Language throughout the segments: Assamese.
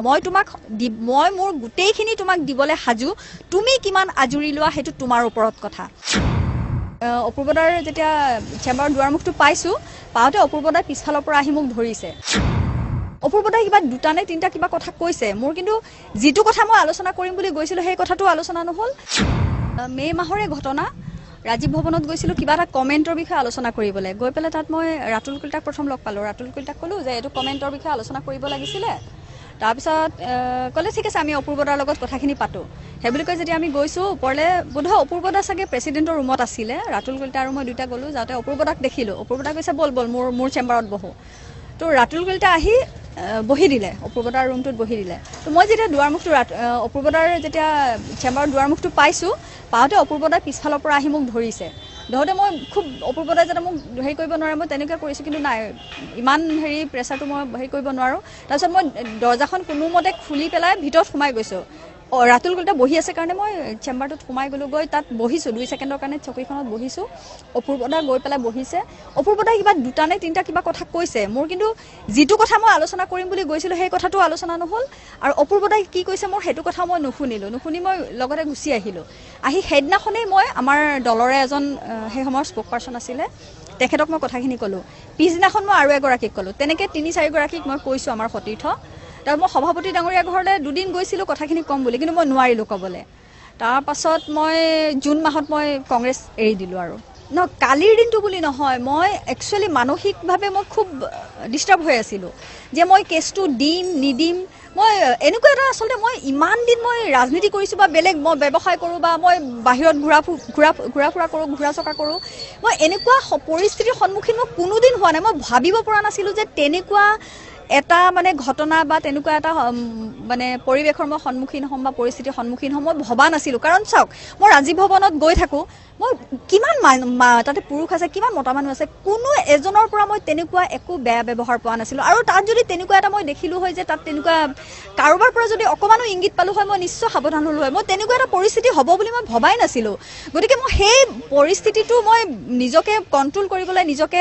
মই তোমাক মই মোৰ গোটেইখিনি তোমাক দিবলৈ সাজু, তুমি কিমান আজুৰি লোৱা সেইটো তোমাৰ ওপৰত কথা। অপূৰ্বদাৰ যেতিয়া চেম্বাৰৰ দুৱাৰমুখটো পাইছোঁ, পাওঁতে অপূৰ্বদাই পিছফালৰ পৰা আহি মোক ধৰিছে। অপূৰ্বদাই কিবা দুটা নে তিনিটা কিবা কথা কৈছে মোৰ, কিন্তু যিটো কথা মই আলোচনা কৰিম বুলি গৈছিলোঁ সেই কথাটো আলোচনা নহ'ল। মে' মাহৰে ঘটনা, ৰাজীৱ ভৱনত গৈছিলোঁ কিবা এটা কমেণ্টৰ বিষয়ে আলোচনা কৰিবলৈ। গৈ পেলাই তাত মই ৰাতুল কলিতাক প্ৰথম লগ পালোঁ। ৰাতুল কলিতাক ক'লোঁ যে এইটো কমেণ্টৰ বিষয়ে আলোচনা কৰিব লাগিছিলে। তাৰপিছত ক'লে ঠিক আছে, আমি অপূৰ্বদাৰ লগত কথাখিনি পাতোঁ। সেই বুলি কৈ যেতিয়া আমি গৈছোঁ ওপৰলৈ, বোধহয় অপূৰ্বদা চাগে প্ৰেচিডেণ্টৰ ৰুমত আছিলে। ৰাতুল কলিতা আৰু মই দুয়োটা গ'লোঁ। যাওঁতে অপূৰ্বদাক দেখিলোঁ। অপূৰ্বদা কৈছে ব'ল ব'ল মোৰ চেম্বাৰত বহোঁ। তো ৰাতুল কলিতা আহি বহি দিলে, অপূৰ্বদাৰ ৰুমটোত বহি দিলে। তো মই যেতিয়া দুৱাৰমুখটো অপূৰ্বদাৰ যেতিয়া চেম্বাৰৰ দুৱাৰমুখটো পাইছোঁ, পাওঁতে অপূৰ্বদাই পিছফালৰ পৰা আহি মোক ধৰিছে। ধৰোঁতে মই খুব অপূৰ্বদাই যাতে মোক হেৰি কৰিব নোৱাৰে মই তেনেকৈ কৰিছোঁ, কিন্তু নাই, ইমান হেৰি প্ৰেছাৰটো মই হেৰি কৰিব নোৱাৰোঁ। তাৰপিছত মই দৰ্জাখন কোনোমতে খুলি পেলাই ভিতৰত সোমাই গৈছোঁ। ৰাতুল কলিতা বহি আছে কাৰণে মই চেম্বাৰটোত সোমাই গ'লোঁ। গৈ তাত বহিছোঁ, 2 ছেকেণ্ডৰ কাৰণে চকীখনত বহিছোঁ। অপূৰ্বদা গৈ পেলাই বহিছে। অপূৰ্বদাই কিবা দুটা নে তিনিটা কিবা কথা কৈছে মোৰ, কিন্তু যিটো কথা মই আলোচনা কৰিম বুলি গৈছিলোঁ সেই কথাটো আলোচনা নহ'ল। আৰু অপূৰ্বদাই কি কৈছে মোৰ সেইটো কথা মই নুশুনিলোঁ। নুশুনি মই লগতে গুচি আহিলোঁ। আহি সেইদিনাখনেই মই আমাৰ দলৰে এজন সেই সময়ৰ স্প'ক পাৰ্চন আছিলে, তেখেতক মই কথাখিনি ক'লোঁ। পিছদিনাখন মই আৰু এগৰাকীক ক'লোঁ। তেনেকৈ 3-4গৰাকীক মই কৈছোঁ আমাৰ সতীৰ্থ। তাৰ মই সভাপতি ডাঙৰীয়া ঘৰলৈ দুদিন গৈছিলোঁ কথাখিনি ক'ম বুলি, কিন্তু মই নোৱাৰিলোঁ ক'বলৈ। তাৰপাছত মই জুন মাহত মই কংগ্ৰেছ এৰি দিলোঁ। আৰু ন কালিৰ দিনটো বুলি নহয়, মই একচুৱেলি মানসিকভাৱে মই খুব ডিষ্টাৰ্ব হৈ আছিলোঁ যে মই কেছটো দিম নিদিম। মই এনেকুৱা এটা আচলতে মই ইমান দিন মই ৰাজনীতি কৰিছোঁ বা বেলেগ মই ব্যৱসায় কৰোঁ বা মই বাহিৰত ঘূৰা ফুৰা কৰোঁ, ঘূৰা চকা কৰোঁ, মই এনেকুৱা পৰিস্থিতিৰ সন্মুখীন মই কোনোদিন হোৱা নাই। মই ভাবিব পৰা নাছিলোঁ যে তেনেকুৱা এটা মানে ঘটনা বা তেনেকুৱা এটা মানে পৰিৱেশৰ মই সন্মুখীন হ'ম বা পৰিস্থিতিৰ সন্মুখীন হ'ম, মই ভবা নাছিলোঁ। কাৰণ চাওক, মই ৰাজীৱ ভৱনত গৈ থাকোঁ, মই কিমান তাতে পুৰুষ আছে, কিমান মতা মানুহ আছে, কোনো এজনৰ পৰা মই তেনেকুৱা একো বেয়া ব্যৱহাৰ পোৱা নাছিলোঁ। আৰু তাত যদি তেনেকুৱা এটা মই দেখিলোঁ হয় যে তাত তেনেকুৱা কাৰোবাৰ পৰা যদি অকণমানো ইংগিত পালোঁ হয়, মই নিশ্চয় সাৱধান হ'লোঁ হয়। মই তেনেকুৱা এটা পৰিস্থিতি হ'ব বুলি মই ভবাই নাছিলোঁ। গতিকে মই সেই পৰিস্থিতিটো মই নিজকে কণ্ট্ৰল কৰিবলৈ, নিজকে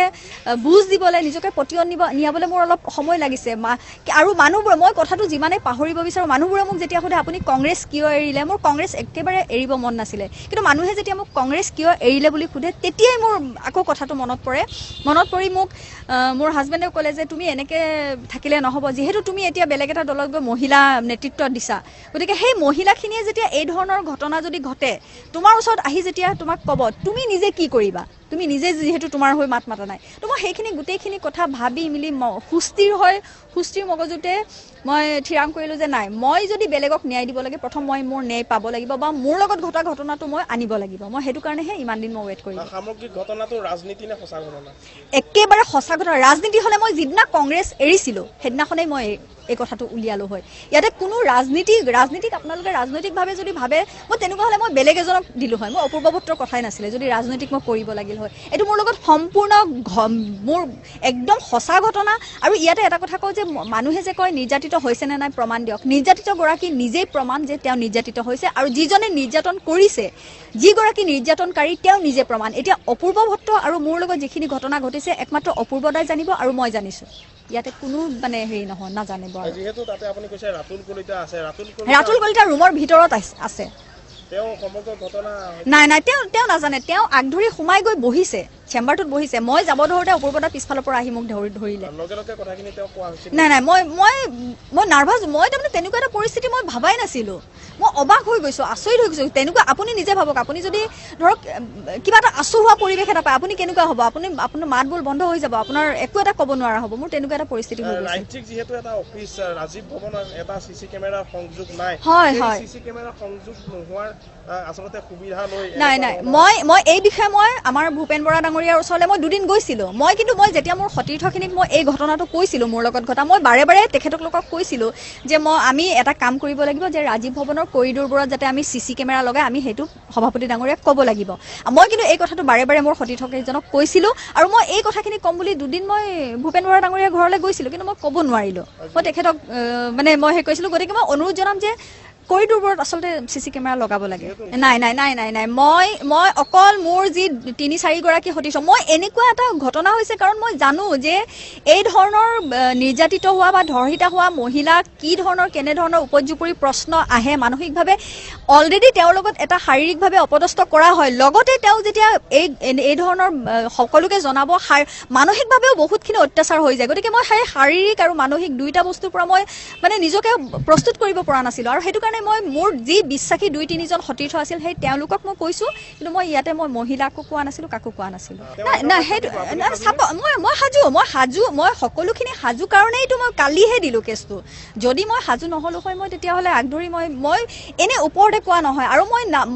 বুজ দিবলৈ, নিজকে পতিয়ন নিয়াবলৈ মোৰ অলপ সময় লাগিছে। আৰু মানুহবোৰে, মই কথাটো যিমানেই পাহৰিব বিচাৰোঁ, মানুহবোৰে মোক যেতিয়া সোধে আপুনি কংগ্ৰেছ কিয় এৰিলে, মোৰ কংগ্ৰেছ একেবাৰে এৰিব মন নাছিলে। কিন্তু মানুহে যেতিয়া মোক কংগ্ৰেছ কিয় এৰিলে বুলি সোধে, তেতিয়াই মোৰ আকৌ কথাটো মনত পৰে। মনত পৰি মোক মোৰ হাজবেণ্ডেও ক'লে যে তুমি এনেকৈ থাকিলে নহ'ব, যিহেতু তুমি এতিয়া বেলেগ এটা দলত গৈ মহিলা নেতৃত্ব দিছা, গতিকে সেই মহিলাখিনিয়ে যেতিয়া এই ধৰণৰ ঘটনা যদি ঘটে, তোমাৰ ওচৰত আহি যেতিয়া তোমাক ক'ব, তুমি নিজে কি কৰিবা, তুমি নিজে যিহেতু তোমাৰ হৈ মাত মাতা নাই। তো মই সেইখিনি গোটেইখিনি কথা ভাবি মেলি সুস্থিৰ হৈ সুস্থিৰ মগজুতে মই থিৰাং কৰিলোঁ যে নাই, মই যদি বেলেগক ন্যায় দিব লাগে, প্ৰথম মই মোৰ ন্যায় পাব লাগিব বা মোৰ লগত ঘটা ঘটনাটো মই আনিব লাগিব। মই সেইটো কাৰণেহে ইমান দিন মই ৱেইট কৰিলোঁ। সামগ্ৰিক ঘটনাটো ৰাজনীতি নে সঁচা ঘটনা? একেবাৰে সঁচা ঘটনা। ৰাজনীতি হ'লে মই যিদিনা কংগ্ৰেছ এৰিছিলোঁ সেইদিনাখনেই মই এই কথাটো উলিয়ালোঁ হয়। ইয়াতে কোনো ৰাজনীতিক আপোনালোকে ৰাজনৈতিকভাৱে যদি ভাবে, মই তেনেকুৱা হ'লে মই বেলেগ এজনক দিলোঁ হয়। মই অপূৰ্ব ভট্টৰ কথাই নাছিলে যদি ৰাজনৈতিক মই কৰিব লাগিল হয়। এইটো মোৰ লগত সম্পূৰ্ণ মোৰ একদম সঁচা ঘটনা। আৰু ইয়াতে এটা কথা কওঁ যে মানুহে যে কয় নিৰ্যাতিত হৈছে নে নাই প্ৰমাণ দিয়ক, নিৰ্যাতিতগৰাকী নিজেই প্ৰমাণ যে তেওঁ নিৰ্যাতিত হৈছে, আৰু যিজনে নিৰ্যাতন কৰিছে, যিগৰাকী নিৰ্যাতনকাৰী তেওঁ নিজে প্ৰমাণ। এতিয়া অপূৰ্ব ভট্ট আৰু মোৰ লগত যিখিনি ঘটনা ঘটিছে একমাত্ৰ অপূৰ্বদাই জানিব আৰু মই জানিছোঁ। ইয়াতে কোনো মানে হেৰি নহয়, নাজানিব। যিহেতু তাতে আপুনি কৈছে ৰাতুল কলিতা আছে, ৰাতুল কলিতা ৰুমৰ ভিতৰত আছে। তেওঁ সমগ্ৰ ঘটনা নাই নাই, তেওঁ নাজানে। তেওঁ আগধৰি সোমাই গৈ বহিছে, চেম্বাৰটোত বহিছে। মই যাব ধৰোঁতে অপূৰ্বদা পিছফালৰ পৰা আহি মোক ধৰিলে। লগে লগে কথাখিনি তেওঁ কোৱা হৈছিল? নাই নাই, মই মই মই নাৰ্ভাছ। মই তাৰমানে তেনেকুৱা এটা পৰিস্থিতি মই ভবাই নাছিলোঁ। মই অবাক হৈ গৈছোঁ, আচৰিত হৈ গৈছোঁ। তেনেকুৱা আপুনি নিজে ভাবক, আপুনি যদি ধৰক কিবা এটা আচহুৱা পৰিৱেশ এটা পায়, আপুনি কেনেকুৱা হ'ব? আপোনাৰ মাত বোল বন্ধ হৈ যাব, আপোনাৰ একো এটা ক'ব নোৱাৰা হ'ব। মোৰ তেনেকুৱা এটা পৰিস্থিতি হৈ গৈছে। ৰাজ্যিক যিহেতু এটা অফিচ, ৰাজীৱ ভৱনৰ এটা চি চি কেমেৰাৰ সংযোগ নাই। হয় হয়, চি চি কেমেৰাৰ সংযোগ নোহোৱাৰ আচলতে সুবিধা লৈ নাই নাই, মই এই বিষয়ে মই আমাৰ ভূপেন বৰা ডাঙৰীয়াৰ ওচৰলৈ মই দুদিন গৈছিলোঁ। মই কিন্তু মই যেতিয়া মোৰ সতীৰ্থখিনিক মই এই ঘটনাটো কৈছিলোঁ, মোৰ লগত ঘটা, মই বাৰে বাৰে তেখেতলোকক কৈছিলোঁ যে আমি এটা কাম কৰিব লাগিব যে ৰাজীৱ ভৱনৰ কৰিডৰবোৰত যাতে আমি চি চি কেমেৰা লগাই, আমি সেইটো সভাপতি ডাঙৰীয়াক ক'ব লাগিব। মই কিন্তু এই কথাটো বাৰে বাৰে মোৰ সতীৰ্থকেইজনক কৈছিলোঁ আৰু মই এই কথাখিনি ক'ম বুলি দুদিন মই ভূপেন বৰা ডাঙৰীয়াৰ ঘৰলৈ গৈছিলোঁ, কিন্তু মই ক'ব নোৱাৰিলোঁ। মই তেখেতক মানে মই সেই কৈছিলোঁ। গতিকে মই অনুৰোধ জনাম যে কৰিডৰবোৰত আচলতে চি চি কেমেৰা লগাব লাগে। নাই নাই নাই নাই নাই, মই মই অকল মোৰ যি 3-4 গৰাকী সতীৰ্থ, মই এনেকুৱা এটা ঘটনা হৈছে, কাৰণ মই জানো যে এই ধৰণৰ নিৰ্যাতিত হোৱা বা ধৰ্ষিতা হোৱা মহিলাক কি ধৰণৰ, কেনেধৰণৰ উপৰ্যুপৰি প্ৰশ্ন আহে। মানসিকভাৱে অলৰেডি তেওঁৰ লগত এটা শাৰীৰিকভাৱে অপদস্থ কৰা হয়, লগতে তেওঁ যেতিয়া এই এই ধৰণৰ সকলোকে জনাব, মানসিকভাৱেও বহুতখিনি অত্যাচাৰ হৈ যায়। গতিকে মই সেই শাৰীৰিক আৰু মানসিক দুয়োটা বস্তুৰ পৰা মই মানে নিজকে প্ৰস্তুত কৰিব পৰা নাছিলোঁ আৰু সেইটো কাৰণে মই মোৰ যি বিশ্বাসী 2-3জন সতীৰ্থ আছিল, সেই তেওঁলোকক মই কৈছোঁ। কিন্তু মই ইয়াতে মই মহিলাকো কোৱা নাছিলোঁ, কাকো কোৱা নাছিলোঁ। নাই নাই, সেইটো চাব, মই মই সাজু, মই সাজু, মই সকলোখিনি সাজু কাৰণেইতো মই কালিহে দিলোঁ কেছটো। যদি মই সাজু নহ'লো হয়, মই তেতিয়াহ'লে আগধৰি মই মই এনেই ওপৰতে কোৱা নহয়। আৰু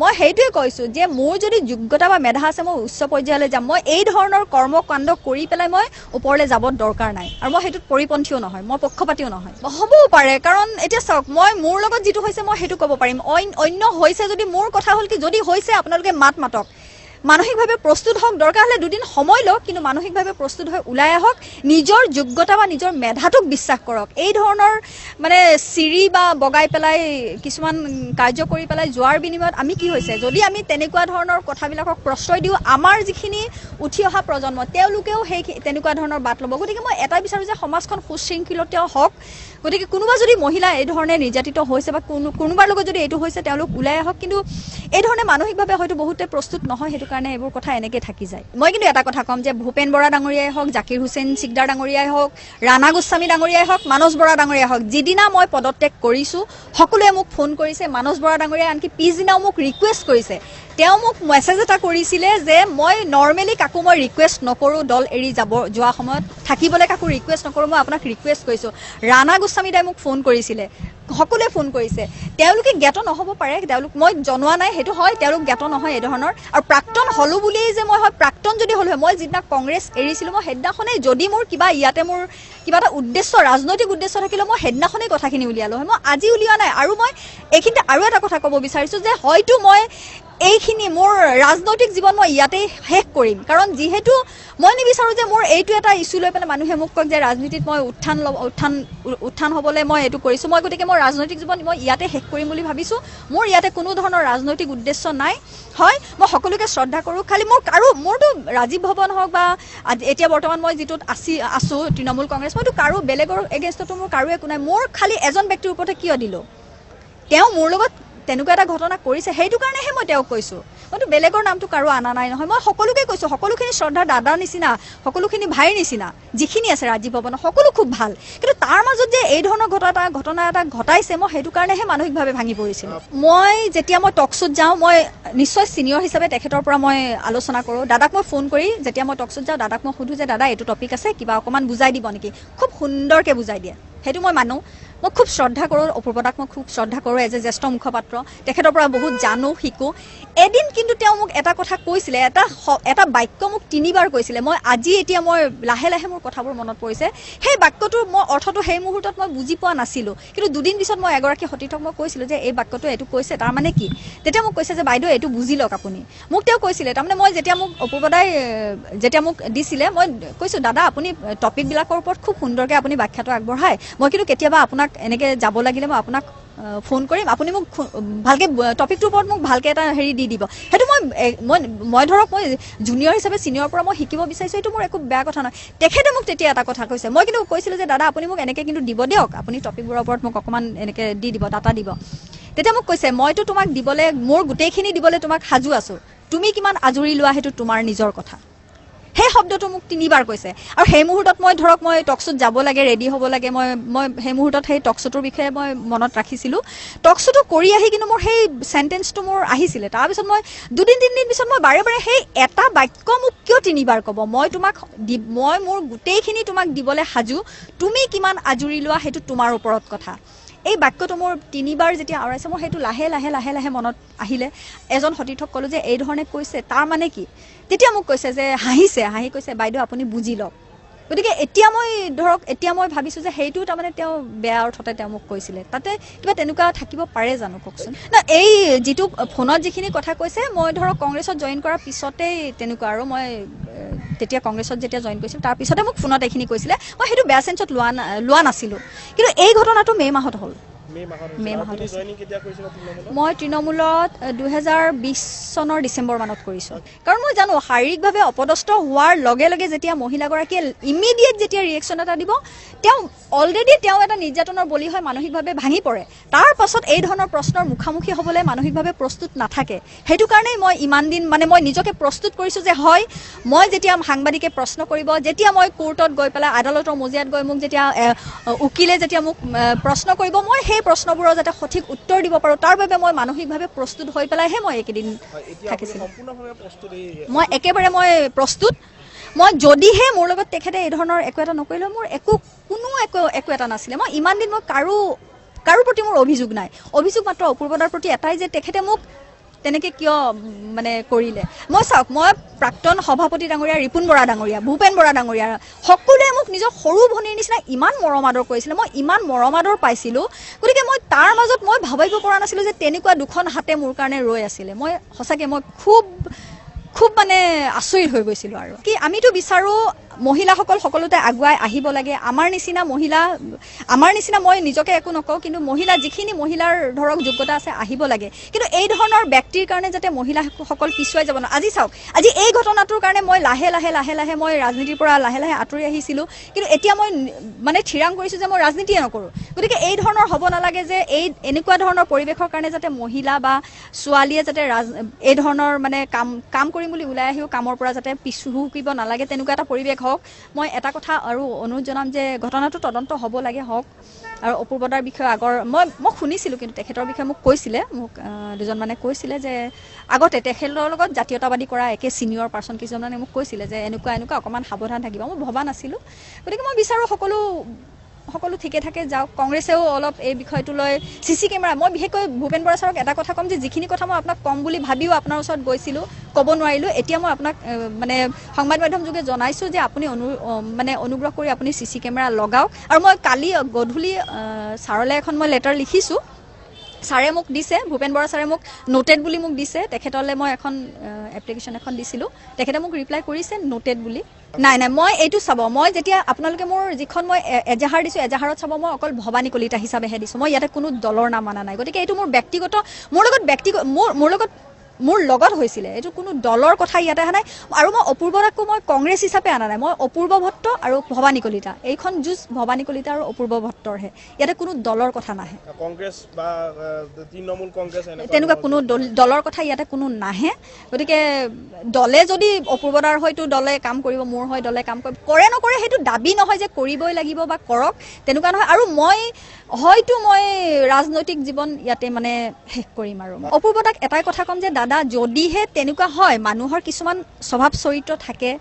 মই সেইটোৱে কৈছোঁ যে মোৰ যদি যোগ্যতা বা মেধা আছে, মই উচ্চ পৰ্যায়লৈ যাম। মই এই ধৰণৰ কৰ্ম কাণ্ড কৰি পেলাই মই ওপৰলৈ যাব দৰকাৰ নাই আৰু মই সেইটোত পৰিপন্থীও নহয়, মই পক্ষপাতিও নহয়। হ'বও পাৰে, কাৰণ এতিয়া চাওক, মই মোৰ লগত যিটো হৈছে মই সেইটো ক'ব পাৰিম। অন্য হৈছে যদি, মোৰ কথা হ'ল কি, যদি হৈছে আপোনালোকে মাত মাতক, মানসিকভাৱে প্ৰস্তুত হওক, দৰকাৰ হ'লে দুদিন সময় লওক, কিন্তু মানসিকভাৱে প্ৰস্তুত হৈ ওলাই আহক, নিজৰ যোগ্যতা বা নিজৰ মেধাটোক বিশ্বাস কৰক। এই ধৰণৰ মানে চিৰি বা বগাই পেলাই কিছুমান কাৰ্য কৰি পেলাই যোৱাৰ বিনিময়ত আমি কি হৈছে, যদি আমি তেনেকুৱা ধৰণৰ কথাবিলাকক প্ৰশ্ৰয় দিওঁ, আমাৰ যিখিনি উঠি অহা প্ৰজন্ম, তেওঁলোকেও সেই তেনেকুৱা ধৰণৰ বাট ল'ব। গতিকে মই এটাই বিচাৰোঁ যে সমাজখন সুশৃংখলিত হওক। গতিকে কোনোবা যদি মহিলা এই ধৰণে নিৰ্যাতিত হৈছে বা কোনোবাৰ লগত যদি এইটো হৈছে, তেওঁলোক ওলাই আহক। কিন্তু এই ধৰণে মানসিকভাৱে হয়তো বহুতে প্ৰস্তুত নহয়, সেইটো কাৰণে এইবোৰ কথা এনেকৈ থাকি যায়। মই কিন্তু এটা কথা ক'ম যে ভূপেন বৰা ডাঙৰীয়াই হওক, জাকিৰ হুছেইন চিকদাৰ ডাঙৰীয়াই হওক, ৰাণা গোস্বামী ডাঙৰীয়াই হওক, মানস বৰা ডাঙৰীয়াই হওক, যিদিনা মই পদত্যাগ কৰিছোঁ সকলোৱে মোক ফোন কৰিছে। মানস বৰা ডাঙৰীয়াই আনকি পিছদিনাও মোক ৰিকুৱেষ্ট কৰিছে। তেওঁ মোক মেছেজ এটা কৰিছিলে যে মই নৰ্মেলি কাকো মই ৰিকুৱেষ্ট নকৰোঁ, দল এৰি যাব যোৱা সময়ত থাকিবলৈ কাকো ৰিকুৱেষ্ট নকৰোঁ, মই আপোনাক ৰিকুৱেষ্ট কৰিছোঁ। ৰাণা গোস্বামী দাই মোক ফোন কৰিছিলে, সকলোৱে ফোন কৰিছে। তেওঁলোকে জ্ঞাত নহ'ব পাৰে, তেওঁলোক মই জনোৱা নাই, সেইটো হয়, তেওঁলোক জ্ঞাত নহয় এই ধৰণৰ। আৰু প্ৰাক্তন হ'লো বুলিয়েই যে মই হয়, প্ৰাক্তন যদি হ'লো হয়, মই যিদিনা কংগ্ৰেছ এৰিছিলোঁ, মই সেইদিনাখনেই যদি মোৰ কিবা ইয়াতে মোৰ কিবা এটা উদ্দেশ্য, ৰাজনৈতিক উদ্দেশ্য থাকিলে মই সেইদিনাখনেই কথাখিনি উলিয়ালোঁ হয়, মই আজি উলিওৱা নাই। আৰু মই এইখিনিতে আৰু এটা কথা ক'ব বিচাৰিছোঁ যে হয়তো মই এইখিনি মোৰ ৰাজনৈতিক জীৱন মই ইয়াতেই শেষ কৰিম, কাৰণ যিহেতু মই নিবিচাৰোঁ যে মোৰ এইটো এটা ইছ্যু লৈ পেলাই মানুহে মোক কওক যে ৰাজনীতিত মই উত্থান ল'ব, উত্থান উত্থান হ'বলৈ মই এইটো কৰিছোঁ। মই গতিকে মই ৰাজনৈতিক জীৱন মই ইয়াতে শেষ কৰিম বুলি ভাবিছোঁ। মোৰ ইয়াতে কোনো ধৰণৰ ৰাজনৈতিক উদ্দেশ্য নাই। হয়, মই সকলোকে শ্ৰদ্ধা কৰোঁ, খালি মোৰ আৰু মোৰতো ৰাজীৱ ভৱন হওক বা এতিয়া বৰ্তমান মই যিটোত আছোঁ তৃণমূল কংগ্ৰেছ, মইতো কাৰো বেলেগৰ এগেইনষ্টতো মোৰ কাৰো একো নাই। মোৰ খালি এজন ব্যক্তিৰ ওপৰতে কিয় দিলোঁ, তেওঁ মোৰ লগত তেনেকুৱা এটা ঘটনা কৰিছে, সেইটো কাৰণেহে মই তেওঁক কৈছোঁ। মইতো বেলেগৰ নামটো কাৰো অনা নাই নহয়। মই সকলোকে কৈছোঁ, সকলোখিনি শ্ৰদ্ধাৰ দাদাৰ নিচিনা, সকলোখিনি ভাইৰ নিচিনা, যিখিনি আছে ৰাজীৱ ভৱনৰ সকলো খুব ভাল। কিন্তু তাৰ মাজত যে এই ধৰণৰ ঘটনা এটা ঘটাইছে, মই সেইটো কাৰণেহে মানসিকভাৱে ভাঙি পৰিছিলোঁ। মই যেতিয়া মই টকশ্ব'ত যাওঁ, মই নিশ্চয় ছিনিয়ৰ হিচাপে তেখেতৰ পৰা মই আলোচনা কৰোঁ। দাদাক মই ফোন কৰি যেতিয়া মই টকশ্ব'ত যাওঁ, দাদাক মই সোধোঁ যে দাদা এইটো টপিক আছে, কিবা অকণমান বুজাই দিব নেকি? খুব সুন্দৰকৈ বুজাই দিয়ে, সেইটো মই মানো। মই খুব শ্ৰদ্ধা কৰোঁ অপূৰ্বদাক, মই খুব শ্ৰদ্ধা কৰোঁ এজ এ জ্যেষ্ঠ মুখপাত্ৰ, তেখেতৰ পৰা বহুত জানো, শিকোঁ। এদিন কিন্তু তেওঁ মোক এটা কথা কৈছিলে, এটা বাক্য মোক তিনিবাৰ কৈছিলে। মই আজি এতিয়া মই লাহে লাহে মোৰ কথাবোৰ মনত পৰিছে। সেই বাক্যটোৰ মই অৰ্থটো সেই মুহূৰ্তত মই বুজি পোৱা নাছিলোঁ, কিন্তু দুদিন পিছত মই এগৰাকী সতীৰ্থক মই কৈছিলোঁ যে এই বাক্যটো এইটো কৈছে, তাৰ মানে কি? তেতিয়া মোক কৈছে যে বাইদেউ এইটো বুজি লওক আপুনি। মোক তেওঁ কৈছিলে, তাৰমানে মই যেতিয়া মোক অপূৰ্বদাই যেতিয়া মোক দিছিলে, মই কৈছোঁ দাদা আপুনি টপিকবিলাকৰ ওপৰত খুব সুন্দৰকৈ আপুনি ব্যাখ্যাটো আগবঢ়ায়, মই কিন্তু কেতিয়াবা আপোনাক এনেকৈ যাব লাগিলে মই আপোনাক ফোন কৰিম, আপুনি মোক ভালকৈ টপিকটোৰ ওপৰত মোক ভালকৈ এটা হেৰি দি দিব। সেইটো মই মই মই ধৰক মই জুনিয়ৰ হিচাপে ছিনিয়ৰৰ পৰা মই শিকিব বিচাৰিছোঁ, এইটো মোৰ একো বেয়া কথা নহয়। তেখেতে মোক তেতিয়া এটা কথা কৈছে, মই কিন্তু কৈছিলোঁ যে দাদা আপুনি মোক এনেকৈ কিন্তু দিব দিয়ক, আপুনি টপিকবোৰৰ ওপৰত মোক অকণমান এনেকৈ দি দিব, ডাটা দিব। তেতিয়া মোক কৈছে মইতো তোমাক দিবলৈ, মোৰ গোটেইখিনি দিবলৈ তোমাক সাজু আছোঁ, তুমি কিমান আজুৰি লোৱা সেইটো তোমাৰ নিজৰ কথা। সেই শব্দটো মোক তিনিবাৰ কৈছে। আৰু সেই মুহূৰ্তত মই ধৰক মই টকশ্ব'ত যাব লাগে, ৰেডি হ'ব লাগে, মই মই সেই মুহূৰ্তত সেই টকশ্ব'টোৰ বিষয়ে মই মনত ৰাখিছিলোঁ। টকশ্ব'টো কৰি আহি কিন্তু মোৰ সেই চেণ্টেন্সটো মোৰ আহিছিলে। তাৰপিছত মই দুদিন তিনিদিন পিছত মই বাৰে বাৰে সেই এটা বাক্য মোক কিয় তিনিবাৰ ক'ব, মই তোমাক দি, মই মোৰ গোটেইখিনি তোমাক দিবলৈ সাজু, তুমি কিমান আজুৰি লোৱা সেইটো তোমাৰ ওপৰত কথা। এই বাক্যটো মোৰ তিনিবাৰ যেতিয়া আওৰাইছে, মোৰ সেইটো লাহে লাহে লাহে লাহে মনত আহিলে। এজন সতীৰ্থক ক'লোঁ যে এই ধৰণে কৈছে, তাৰ মানে কি? তেতিয়া মোক কৈছে যে হাঁহিছে, হাঁহি কৈছে বাইদেউ আপুনি বুজি লওক। গতিকে এতিয়া মই ধৰক এতিয়া মই ভাবিছোঁ যে সেইটো তাৰমানে তেওঁ বেয়া অৰ্থতে তেওঁ মোক কৈছিলে, তাতে কিবা তেনেকুৱা থাকিব পাৰে জানো কওকচোন? না, এই যিটো ফোনত যিখিনি কথা কৈছে, মই ধৰক কংগ্ৰেছত জইন কৰাৰ পিছতেই তেনেকুৱা, আৰু মই তেতিয়া কংগ্ৰেছত যেতিয়া জইন কৰিছিলোঁ তাৰ পিছতে মোক ফোনত এইখিনি কৈছিলে, মই সেইটো বেয়া চেঞ্চত লোৱা নাছিলোঁ। কিন্তু এই ঘটনাটো মে' মাহত হ'ল। মে মাহত মে হৈছিল। আৰু মাহত আপুনি হৈছিল। জইনিং কেতিয়া কৰিছিলে তৃণমূলত? মই তৃণমূলত 2020 চনৰ ডিচেম্বৰ মানত কৰিছোঁ। কাৰণ মই জানো শাৰীৰিকভাৱে অপদস্থ হোৱাৰ লগে লগে যেতিয়া মহিলাগৰাকীয়ে ইমিডিয়েট যেতিয়া ৰিয়েকশ্যন এটা দিব, তেওঁ অলৰেডি তেওঁ এটা নিৰ্যাতনৰ বলি হৈ মানসিকভাৱে ভাঙি পৰে। তাৰ পাছত এই ধৰণৰ প্ৰশ্নৰ মুখামুখি হ'বলৈ মানসিকভাৱে প্ৰস্তুত নাথাকে। সেইটো কাৰণেই মই ইমান দিন মানে মই নিজকে প্ৰস্তুত কৰিছোঁ যে হয়, মই যেতিয়া সাংবাদিকে প্ৰশ্ন কৰিব, যেতিয়া মই কোৰ্টত গৈ পেলাই আদালতৰ মজিয়াত গৈ মোক যেতিয়া উকিলে যেতিয়া মোক প্ৰশ্ন কৰিব, মই সেই প্ৰশ্নবোৰৰ যাতে সঠিক উত্তৰ দিব পাৰোঁ, তাৰ বাবে মই মানসিকভাৱে প্ৰস্তুত হৈ পেলাইহে মই এইকেইদিন হয়, এতিয়া আপুনি থাকিছিলোঁ। সম্পূৰ্ণভাৱে প্ৰস্তুত এই মই একেবাৰে মই প্ৰস্তুত। মই যদিহে মোৰ লগত তেখেতে এই ধৰণৰ একো এটা নকৰিলে, মোৰ একো কোনো একো একো এটা নাছিলে। মই ইমান দিন মই কাৰো কাৰো প্ৰতি মোৰ অভিযোগ নাই। অভিযোগ মাত্ৰ অপূৰ্বদাৰ প্ৰতি এটাই যে তেখেতে মোক তেনেকৈ কিয় মানে কৰিলে। মই চাওক, মই প্ৰাক্তন সভাপতি ডাঙৰীয়া ৰিপুণ বৰা ডাঙৰীয়া, ভূপেন বৰা ডাঙৰীয়া, সকলোৱে মোক নিজৰ সৰু ভনীৰ নিচিনা ইমান মৰম আদৰ কৰিছিলে, মই ইমান মৰম আদৰ পাইছিলোঁ। গতিকে মই তাৰ মাজত মই ভাবিব পৰা নাছিলোঁ যে তেনেকুৱা দুখন হাতে মোৰ কাৰণে ৰৈ আছিলে। মই সঁচাকৈ মই খুব খুব মানে আচৰিত হৈ গৈছিলোঁ। আৰু কি, আমিতো বিচাৰোঁ মহিলাসকল সকলোতে আগুৱাই আহিব লাগে। আমাৰ নিচিনা মহিলা, আমাৰ নিচিনা মই নিজকে একো নকওঁ, কিন্তু মহিলা যিখিনি মহিলাৰ ধৰক যোগ্যতা আছে আহিব লাগে। কিন্তু এই ধৰণৰ ব্যক্তিৰ কাৰণে যাতে মহিলাসকল পিছুৱাই যাব নোৱাৰে। আজি চাওক, আজি এই ঘটনাটোৰ কাৰণে মই লাহে লাহে লাহে লাহে মই ৰাজনীতিৰ পৰা লাহে লাহে আঁতৰি আহিছিলোঁ। কিন্তু এতিয়া মই মানে থিৰাং কৰিছোঁ যে মই ৰাজনীতিয়ে নকৰোঁ। গতিকে এই ধৰণৰ হ'ব নালাগে যে এই এনেকুৱা ধৰণৰ পৰিৱেশৰ কাৰণে যাতে মহিলা বা ছোৱালীয়ে যাতে এই ধৰণৰ মানে কাম কাম কৰিম বুলি ওলাই আহিও কামৰ পৰা যাতে পিছু হুকিব নালাগে, তেনেকুৱা এটা পৰিৱেশ হওক। মই এটা কথা আৰু অনুৰোধ জনাম যে ঘটনাটো তদন্ত হ'ব লাগে, হওক। আৰু অপূৰ্বদাৰ বিষয়ে আগৰ মই মই শুনিছিলোঁ, কিন্তু তেখেতৰ বিষয়ে মোক কৈছিলে, মোক দুজনমানে কৈছিলে যে আগতে তেখেতৰ লগত জাতীয়তাবাদী কৰা একে ছিনিয়ৰ পাৰ্চন কিছুমানে মোক কৈছিলে যে এনেকুৱা এনেকুৱা অকণমান সাৱধান থাকিব। মই ভবা নাছিলোঁ। গতিকে মই বিচাৰোঁ সকলো সকলো ঠিকে থাকে যাওক। কংগ্ৰেছেও অলপ এই বিষয়টো লৈ চি চি কেমেৰা, মই বিশেষকৈ ভূপেন বৰা ছাৰক এটা কথা ক'ম যে যিখিনি কথা মই আপোনাক ক'ম বুলি ভাবিও আপোনাৰ ওচৰত গৈছিলোঁ, ক'ব নোৱাৰিলোঁ, এতিয়া মই আপোনাক মানে সংবাদ মাধ্যম যোগে জনাইছোঁ যে আপুনি মানে অনুগ্ৰহ কৰি আপুনি চি চি কেমেৰা লগাওক। আৰু মই কালি গধূলি ছাৰলৈ এখন মই লেটাৰ লিখিছোঁ, ছাৰে মোক দিছে, ভূপেন বৰা ছাৰে মোক নোটেড বুলি মোক দিছে। তেখেতলৈ মই এখন এপ্লিকেশ্যন এখন দিছিলোঁ, তেখেতে মোক ৰিপ্লাই কৰিছে নোটেড বুলি। নাই নাই, মই এইটো চাব, মই যেতিয়া আপোনালোকে মোৰ যিখন মই এজাহাৰ দিছোঁ, এজাহাৰত চাব মই অকল ভৱানী কলিতা হিচাপেহে দিছোঁ, মই ইয়াতে কোনো দলৰ নাম অনা নাই। গতিকে এইটো মোৰ ব্যক্তিগত, মোৰ লগত ব্যক্তিগত, মোৰ মোৰ লগত মোৰ লগত হৈছিলে, এইটো কোনো দলৰ কথা ইয়াতে অহা নাই। আৰু মই অপূৰ্বদাকো মই কংগ্ৰেছ হিচাপে অনা নাই, মই অপূৰ্ব ভট্ট আৰু ভৱানী কলিতা, এইখন যুঁজ ভৱানী কলিতা আৰু অপূৰ্ব ভট্টৰহে, ইয়াতে কোনো দলৰ কথা নাহে। কংগ্ৰেছ বা তৃণমূল কংগ্ৰেছ তেনেকুৱা কোনো দলৰ কথা ইয়াতে কোনো নাহে। গতিকে দলে যদি অপূৰ্বদাৰ হয়তো দলে কাম কৰিব, মোৰ হয় দলে কাম কৰিব, কৰে নকৰে সেইটো দাবী নহয় যে কৰিবই লাগিব বা কৰক, তেনেকুৱা নহয়। আৰু মই হয়তো মই ৰাজনৈতিক জীৱন ইয়াতে মানে শেষ কৰিম। আৰু অপূৰ্বদাক এটাই কথা ক'ম যে দাদা, যদিহে তেনেকুৱা হয়, মানুহৰ কিছুমান স্বভাৱ চৰিত্ৰ থাকে,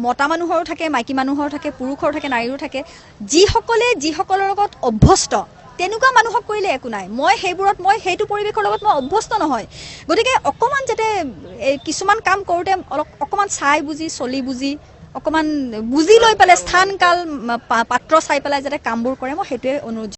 মতা মানুহৰো থাকে, মাইকী মানুহৰো থাকে, পুৰুষৰো থাকে, নাৰীৰো থাকে, যিসকলে যিসকলৰ লগত অভ্যস্ত তেনেকুৱা মানুহক কৰিলে একো নাই। মই সেইবোৰত, মই সেইটো পৰিৱেশৰ লগত মই অভ্যস্ত নহয়। গতিকে অকণমান যাতে এই কিছুমান কাম কৰোঁতে অলপ অকণমান চাই বুজি, চলি বুজি, অকণমান বুজি লৈ পেলাই স্থান কাল পাত্ৰ চাই পেলাই যাতে কামবোৰ কৰে, মই সেইটোৱে অনুৰোধ।